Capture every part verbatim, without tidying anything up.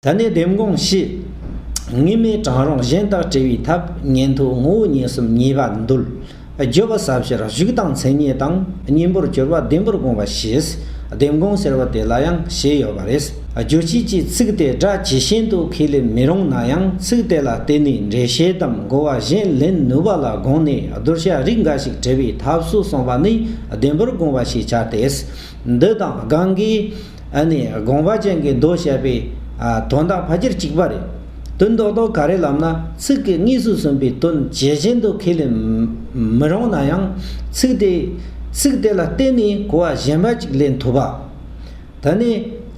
ད་ནི་ལྡེམ་དགོངས་ཞེས། དངོས་མེད་དྲང་རུང་གཞན་དག་བྲལ་བའི་ཐབས། ཉན་ཐོས་ངོ་བོ་ཉིད་གསུམ་ཉེས་པ་འདོད། བརྗོད་པ་ཟབ་ཕྱིར་གཞུག་དང་མཚན་ཉིད་དང་། གཉེན་པོར་གྱུར་པ་ལྡེམ་པར་དགོངས་པ་ཞེས། ལྡེམ་དགོངས་ཟེར་བ་དེ་ལ་ཡང་ཞེས་ཡོད་པ་རེད། རྗོད་བྱེད་ཀྱི་ཚིག་དེ་སྒྲ་ཇི་བཞིན་དུ་ཁས་ལེན་མི་རུང་ན་ཡང་། ཚིག་དེ་ལ་བརྟེན་ནས་འགྲེལ་བཤད་དམ་གོ་བ་གཞན་ལེན་ནུས་པ་ལ་དགོངས་ནས། གདུལ་བྱ་རིགས་འགའ་ཞིག་བྲལ་བའི་ཐབས་སུ་གསུངས་པ་ནི་ལྡེམ་པར་དགོངས་པ་ཞེས་བྱ་སྟེ། འདི་དང་གང་གིས་ཨ་ནི་དགོངས་པ་ཅན་གྱི་མདོ་བཤད་པའི་ཨ་དོན་དག་ཕལ་ཆེར་གཅིག་པ་རེད། དོན་རྡོག་རྡོག་ག་རེ་ལབ་ན། ཚིག་གི་དངོས་སུ་གསུངས་པའི་དོན་ཇི་བཞིན་དུ་ཁས་ལེན་མི་རུང་ན་ཡང་། ཚིག་དེ་ཚིག་དེ་ལ་བརྟེན་ནས་གོ་བ་གཞན་པ་ཅིག་ལེན་ཐུབ་པ། ད་ནི་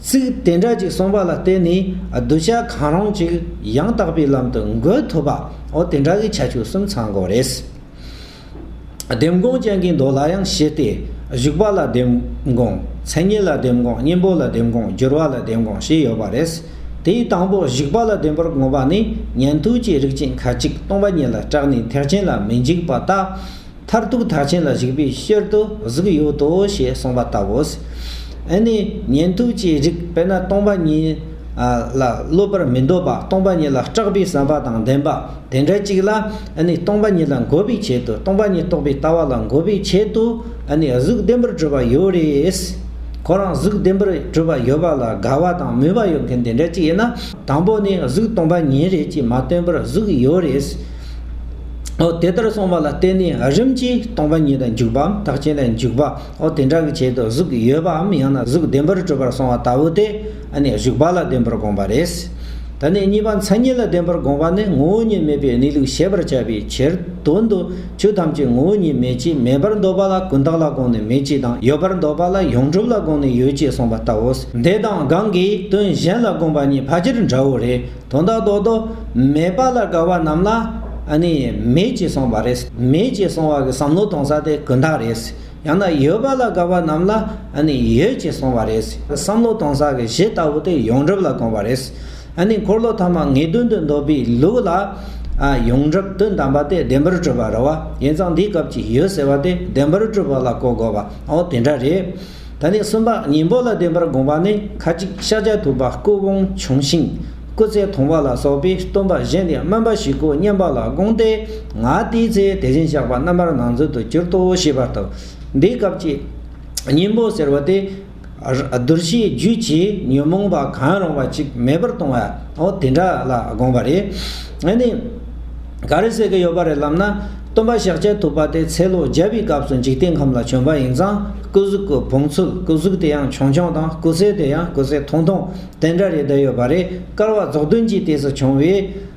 ཚིག་དེ་འདྲ་ཅིག་གསུངས་པ་ལ་བརྟེན་ནས་གདུལ་བྱ་གང་རུང་ཅིག་ཡང་དག་པའི་ལམ་དུ་འགོད་ཐུབ་པ། འོ་དེ་འདྲ་གི་ཁྱད་ཆོས་གསུམ་ཚང་དགོས་རེད། ལྡེམ་དགོངས་ཅན་གྱི་མདོ་ལ་ཡང་ཞེས་ཏེ། གཞུག་པ་ལ་ལྡེམ་དགོངས། མཚན་ཉིད་ལ་ལྡེམ་དགོངས། གཉེན་པོ་ལ་ལྡེམ་དགོངས། སྦྱོར་བ་ལ་ལྡེམ་དགོངས་ཞེས་ཡོད་པ་རེད། དེའི་དང་པོ་གཞུག་པ་ལ་ལྡེམ་པར་དགོངས་པ་ནི། ཉན་ཐོས་ཀྱི་རིགས་ཅན་ཁ་ཅིག་སྟོང་པ་ཉིད་ལ་སྐྲག་ནས་ཐེག་ཆེན་ལ་མི་འཇུག་པ་ལྟ། མཐར་ཐུག་ཐེག་ཆེན་ལ་ཞུགས་པའི་ཕྱིར་དུ་གཟུགས་ཡོད་དོ་ཞེས་གསུངས་པ་ལྟ་བུ། ཨ་ནི་ཉན་ཐོས་ཀྱི་རིགས་དཔེར་ན་སྟོང་པ་ཉིད་ལ་སློབ་པར་མི་འདོད་པ། སྟོང་པ་ཉིད་ལ་སྐྲག་པའི་བསམ་པ་དང་ལྡན་པ། དེ་འདྲ་ཅིག་ལ་ཨ་ནི་སྟོང་པ་ཉིད་ལ་འགོད་པའི་ཆེད་དུ། སྟོང་པ་ཉིད་རྟོགས་པའི་ལྟ་བ་ལ་འགོད་པའི་ཆེད་དུ་ཨ་ནི་གཟུགས་ལྡན་པར་གྲུབ་པ་ཡོད་རེད། ཁོ་རང་གཟུགས་ལྡན་པར་གྲུབ་པ་ཡོད་པ་ལ་དགའ་བ་དང་མོས་པ་ཡོད་མཁན་དེ་འདྲ་ཅིག་ཡིན་ན། དང་པོ་ནི་གཟུགས་སྟོང་པ་ཉིད་རེད་ཅེས་མ་སྟོན་པར་གཟུགས་ཡོད་རེད། འོ་དེ་ལྟར་གསུངས་པ་ལ་བརྟེན་ནས་རིམ་གྱིས་སྟོང་པ་ཉིད་ལ་འཇུག་པའམ་ཐེག་ཆེན་ལ་འཇུག་པ། འོ་དེ་འདྲ་གི་ཆེད་དུ་གཟུགས་ཡོད་པའམ་ཡང་ན་གཟུགས་ལྡན་པར་གྲུབ་པར་གསུངས་པ་ལྟ་བུ་དེ་ཨ་ནི་གཞུག་པ་ལ་ལྡེམ་པར་དགོངས་པ་རེད། ད་ནི་གཉིས་པ་མཚན་ཉིད་ལ་ལྡེམ་པར་དགོངས་པ་ནི། ངོ་བོ་ཉིད་མེད་པའི་གནས་ལུགས་ཤེས་པར་བྱ་བའི་ཕྱིར། དོན་དུ་ཆོས་ཐམས་ཅད་ངོ་བོ་ཉིད་མེད་ཅེས། མེད་པར་འདོད་པ་ལ་ཀུན་བརྟགས་ལ་དགོངས་ནས་མེད་ཅེས་དང་། ཡོད་པར་འདོད་པ་ལ་ཡོངས་གྲུབ་ལ་དགོངས་ནས་ཡོད་ཅེས་གསུངས་པ་ལྟ་བུ། འདི་དང་གང་གིས་དོན་གཞན་ལ་དགོངས་པ་གཉིས་ཕལ་ཆེར་འདྲ་བོ་རེད། དོན་དག་རྡོག་རྡོག་མེད་པ་ལ་དགའ་བ་རྣམས་ལ་ཨ་ནི་མེད་ཅེས་གསུངས་པ་རེད། མེད་ཅེས་གསུངས་པ་གི་བསམ་བློ་གཏོང་ས་དེ་ཀུན་བརྟགས་རེད། ཡང་ན་ཡོད་པ་ལ་དགའ་བ་རྣམས་ལ་ཨ་ནི་ཡོད་ཅེས་གསུངས་པ་རེད། བསམ་བློ་གཏོང་ས་གི་གཞི་ལྟ་བུ་དེ་ཡོངས་གྲུབ་ལ་དགོངས་པ་རེད། ཨ་ནི་འཁོར་ལོ་ཐ་མ་ངེས་དོན་དུ་འདོད་པའི་ལུགས་ལ། ཨ་ཡོངས་གྲུབ་དོན་དམ་པ་དེ་བདེན་པར་གྲུབ་པ་རེད་བ། ཡིན་ཙང་འདིའི་སྐབས་ཀྱི་ཡོད་ཟེར་བ་དེ་བདེན་པར་གྲུབ་པ་ལ་གོ་དགོས་པ། འོ་དེ་འདྲ་རེད། ད་ནི་གསུམ་པ་གཉེན་པོ་ལ་ལྡེམ་པར་དགོངས་པ་ནི། ཁ་ཅིག་ཤཱཀྱ་ཐུབ་པ་སྐུ་བོང་ཆུང་ཞིང་སྐུ་ཚེ་ཐུང་བ་ལ་སོགས་པའི་སྟོན་པ་གཞན་ལས་དམན་པ་ཞིག་གོ་སྙམ་པ་ལ་དགོངས་ཏེ། ང་དེའི་ཚེ་དེ་བཞིན་གཤེགས་པ་རྣམ་པར་སྣང་མཛད་དུ་གྱུར་ཏོ་ཞེས་པ་ལྟ་བུ། འདིའི་སྐབས་ཀྱི་གཉེན་པོ་ཟེར་བ་དེ། གདུལ་བྱའི་རྒྱུད་ཀྱི་ཉོན་མོངས་པ་གང་རུང་བ་ཅིག་མེད་པར་གཏོང་བ། འོ་དེ་འདྲ་ལ་དགོངས་པ་རེད། ཨ་ནི། ག་རེ་ཟེར་གི་ཡོད་པ་རེད་ལབ་ན། སྟོན་པ་ཤཱཀྱ་ཐུབ་པ་དེ་ཚེ་ལོ་བརྒྱ་པའི་སྐབས་སུ་འཇིག་རྟེན་ཁམས་ལ་བྱོན་པ་ཡིན་ཙང་། སྐུ་གཟུགས་ཀྱི་བོང་ཚོད། སྐུ་གཟུགས་དེ་ཡང་ཆུང་ཆུང་དང་། སྐུ་ཚེ་དེ་ཡང་སྐུ་ཚེ་ཐུང་ཐུང་དེ་འདྲ་རེད་བསྡད་ཡོད་པ་རེད། བསྐལ་པ་རྫོགས་ལྡན་གྱི་དུས་སུ་བྱུང་བའི།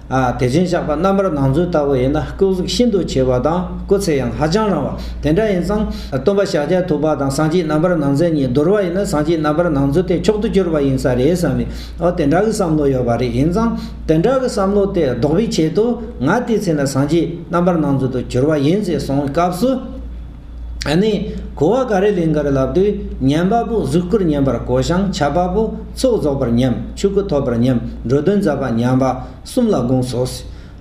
ཨ་དེ་བཞིན་གཤེགས་པ་རྣམ་པར་སྣང་མཛད་ལྟ་བུ་ཡིན་ན། སྐུ་གཟུགས་ཤིན་ཏུ་ཆེ་བ་དང་། སྐུ་ཚེ་ཡང་ཧ་ཅང་རིང་བ། དེ་འདྲ་ཡིན་ཙང་། སྟོན་པ་ཤཱཀྱ་ཐུབ་པ་དང་སངས་རྒྱས་རྣམ་པར་སྣང་མཛད་གཉིས་བསྡུར་བ་ཡིན་ན། སངས་རྒྱས་རྣམ་པར་སྣང་མཛད་དེ་མཆོག་ཏུ་གྱུར་པ་ཡིན་ས་རེད་བསམ་པའི། འོ་དེ་འདྲ་གི་བསམ་བློ་ཡོད་པ་རེད། ཡིན་ཙང་། དེ་འདྲ་གི་བསམ་བློ་དེ་ལྡོག་པའི་ཆེད་དུ། ང་དེའི་ཚེ་ན་སངས་རྒྱས་རྣམ་པར་སྣང་མཛད་དུ་གྱུར་པ་ཡིན་ཟེར་གསུངས་པའི་སྐབས་སུ། ཨ་ནི་གོ་བ་ག་རེ་ལེན་ག་རེ་ལབ་དུས། ཉན་པ་པོ་གཟུགས་སྐུར་ཉན་པར་གོ་ཞིང་། འཆད་པ་པོ་ཚོགས་རྫོགས་པར་སྙམ། ཆོས་སྐུ་ཐོབ་པར་སྙམ། འགྲོ་དོན་མཛད་པ་ཉན་པ་གསུམ་ལ་དགོངས་སོ།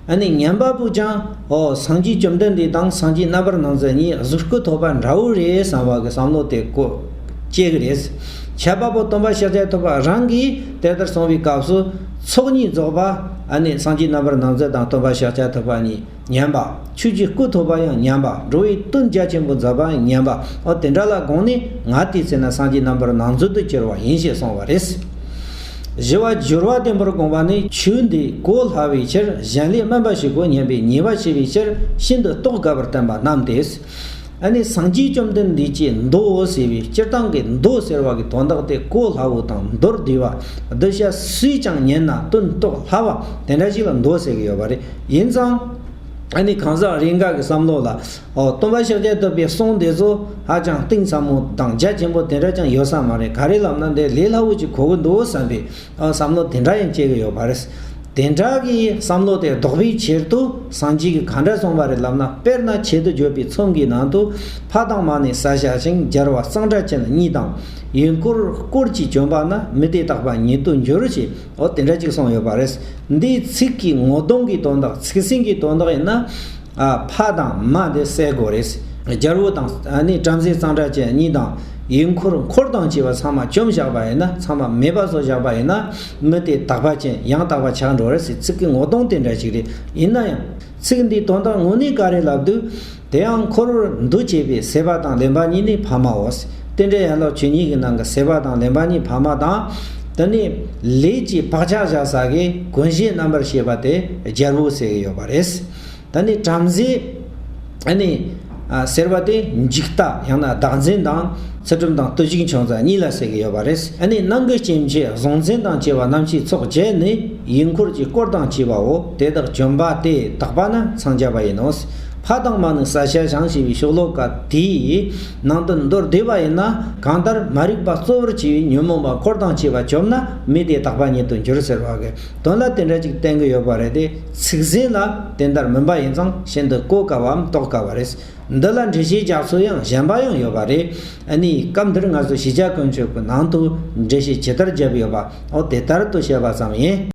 ཨ་ནི་ཉན་པ་པོ་ཀྱང་། འོ་སངས་རྒྱས་བཅོམ་ལྡན་འདས་དང་སངས་རྒྱས་རྣམ་པར་སྣང་མཛད་གཉིས་གཟུགས་སྐུ་ཐོབ་པ་འདྲ་བོ་རེད་བསམ་པ་གི་བསམ་བློ་དེ་གོ་སྐྱེ་གི་རེད། འཆད་པ་པོ་སྟོན་པ་ཤཱཀྱ་ཐུབ་པ་རང་གིས་དེ་ལྟར་གསུངས་པའི་སྐབས་སུ། ཚོགས་གཉིས་རྫོགས་པ། ཨ་ནི་སངས་རྒྱས་རྣམ་པར་སྣང་མཛད་དང་སྟོན་པ་ཤཱཀྱ་ཐུབ་པ་གཉིས། ཉན་པ། ཆོས་ཀྱི་སྐུ་ཐོབ་པ་ཡང་ཉན་པ། འགྲོ་བའི་དོན་རྒྱ་ཆེན་པོ་མཛད་པ་ཡང་ཉན་པ། འོ་དེ་འདྲ་ལ་དགོངས་ནས། ང་དེའི་ཚེ་ན་སངས་རྒྱས་རྣམ་པར་སྣང་མཛད་དུ་གྱུར་པ་ཡིན་ཞེས་གསུངས་པ་རེད། བཞི་པ་སྦྱོར་བ་ལྡེམ་པར་དགོངས་པ་ནི། ཆོས་འདི་གོ་སླ་བའི་ཕྱིར། གཞན་ལས་དམན་པ་ཞིག་གོ་སྙམ་པའི་ཉེས་པ་ཆེ་བའི་ཕྱིར། ཤིན་ཏུ་རྟོགས་དཀའ་བར་བསྟན་པ་རྣམས་ཏེ། ཨ་ནི་སངས་རྒྱས་བཅོམ་ལྡན་འདས་ཀྱི་མདོ་ཟེར་བའི། སྤྱིར་བཏང་གི་མདོ་ཟེར་བ་གི་དོན་དག་དེ་གོ་སླ་བོ་དང་མདོར་བསྡུས་པ། གདུལ་བྱ་སུས་ཀྱང་ཉན་ན་དོན་རྟོགས་སླ་བ་དེ་འདྲ་ཞིག་ལ་མདོ་ཟེར་གི་ཡོད་པ་རེད། ཡིན་ཙང་། ཨ་ནི་གང་ཟག་རེ་འགའ་གི་བསམ་བློ་ལ། ཨོ་སྟོན་པ་ཤཱཀྱ་ཐུབ་པའི་གསུང་དེ་ཚོ་ཧ་ཅང་གཏིང་ཟབ་མོ་དང་རྒྱ་ཆེན་པོ་དེ་འདྲ་ཅང་ཡོད་ས་མ་རེད། ག་རེ་ལབ་ན་འདི་ལས་སླ་བོ་ཅིག་གོ་གི་འདུག་བསམ་པའི། ཨོ་བསམ་བློ་དེ་འདྲ་ཡང་སྐྱེ་གི་ཡོད་པ་རེད། དེ་འདྲ་གི་བསམ་བློ་དེ་ལྡོག་པའི་ཕྱིར་དུ་སངས་རྒྱས་ཀྱིས་ག་འདྲ་གསུངས་པ་རེད་ལབ་ན། དཔེར་ན་ཆེད་དུ་བརྗོད་པའི་ཚོམས་ཀྱི་ནང་དུ། ཕ་དང་མ་ནི་ས་བྱ་ཞིང་། སྦྱར་བ་གཙང་སྦྲ་ཅན་གཉིས་དང་། ཡུལ་འཁོར་བསྐོར་གྱིས་བྱོན་པ་ན། མི་དེ་རྟག་པ་ཉིད་དུ་འགྱུར་ཞེས། འོ་དེ་འདྲ་ཅིག་གསུངས་ཡོད་པ་རེད། འདིའི་ཚིག་གི་ངོ་གདོང་གི་དོན་དག་ཚིག་ཟིན་གྱི་དོན་དག་ཡིན་ན། ཨ་ཕ་དང་མ་དེ་བསད་དགོས་རེད། རྒྱལ་པོ་དང་ཨ་ནི་བྲམ་ཟེ་གཙང་སྦྲ་ཅན་གཉིས་དང་ ཡུལ་འཁོར་འཁོར་དང་བཅས་པ་ཚང་མ་བཅོམ་བཞག་པ་ཡིན་ན། ཚང་མ་མེད་པ་བཟོ་བཞག་པ་ཡིན་ན། མི་དེ་དག་པ་ཅན་ཡང་དག་པ་ཆགས་འགྲོ་རེད་ཟེར། ཚིག་གི་ངོ་གདོང་དེ་འདྲ་ཞིག་རེད། ཡིན་ན་ཡང་ཚིག་འདིའི་དོན་དག་དངོས་གནས་ག་རེ་ལབ་དུས། དེ་ཡང་འཁོར་བར་འདུ་བྱེད་པའི་སྲེད་པ་དང་ལེན་པ་གཉིས་ནི་ཕ་མའོ་ཟེར། རྟེན་འབྲེལ་ཡན་ལག་བཅུ་གཉིས་ཀྱི་ནང་གི་སྲེད་པ་དང་ལེན་པ་གཉིས་ཕ་མ་དང་། དེ་ནས་ལས་ཀྱི་བག་ཆགས་བཞག་ས་གི་ཀུན་གཞི་རྣམ་པར་ཤེས་པ་དེ་རྒྱལ་པོ་ཟེར་གྱི་ཡོད་པ་རེད། ད་ནི་བྲམ་ཟེ་ཨ་ནི་ཨ་ཟེར་བ་དེ་འཇིག་ལྟ་ཡང་ན་བདག་འཛིན་དང་ཚུལ་ཁྲིམས་དང་བརྟུལ་ཞུགས་མཆོག་ཟེར་གཉིས་ལ་ཟེར་གྱི་ཡོད་པ་རེད། ཨ་ནི་ནང་གི་སྐྱེ་མཆེད་གཟུང་འཛིན་དང་བཅས་པ་རྣམ་ཤེས་ཚོགས་བརྒྱད་ནི་ཡུལ་འཁོར་གྱི་དཀོར་དང་བཅས་པའོ། དེ་དག་བཅོམ་པ་སྟེ་དག་པ་ན་འཚང་རྒྱ་བ་ཡིན་ནོ། ཕ་དང་མ་ནི་ས་ཆ་བྱང་ཞེས་པའི་ཤོ་ལོ་ཀ་དེའི་ནང་དུ་མདོར་བསྡུས་པ་ཡིན་ན། གང་ལྟར་མ་རིག་པ་གཙོ་བོར་བྱས་པའི་ཉོན་མོངས་པ་འཁོར་དང་བཅས་པ་བཅོམ་ན་མི་དེ་དག་པ་ཉིད་དུ་འགྱུར་ཟེར་བ་གི་དོན་ལ་དེ་འདྲ་ཅིག་བསྟན་གྱི་ཡོད་པ་རེད་དེ། ཚིག་ཟིན་ལ་དེ་ལྟར་མིན་པ་ཡིན་ཙང་ཤིན་ཏུ་གོ་དཀའ་བའམ་རྟོགས་དཀའ་བ་རེད། འདི་ལ་འགྲེལ་བཤད་རྒྱག་ཚུལ་ཡང་གཞན་པ་ཡང་ཡོད་པ་རེད། ཨ་ནི་སྐབས་འདིར་ང་ཚོ་ཤེས་བྱ་དཀོན་མཆོག་གི་ནང་དུ་འགྲེལ་བཤད་ཇི་ལྟར་བརྒྱབ་ཡོད་པ། འོ་དེ་ལྟར་དུ་བཤད་པ་ཙམ་ཡིན།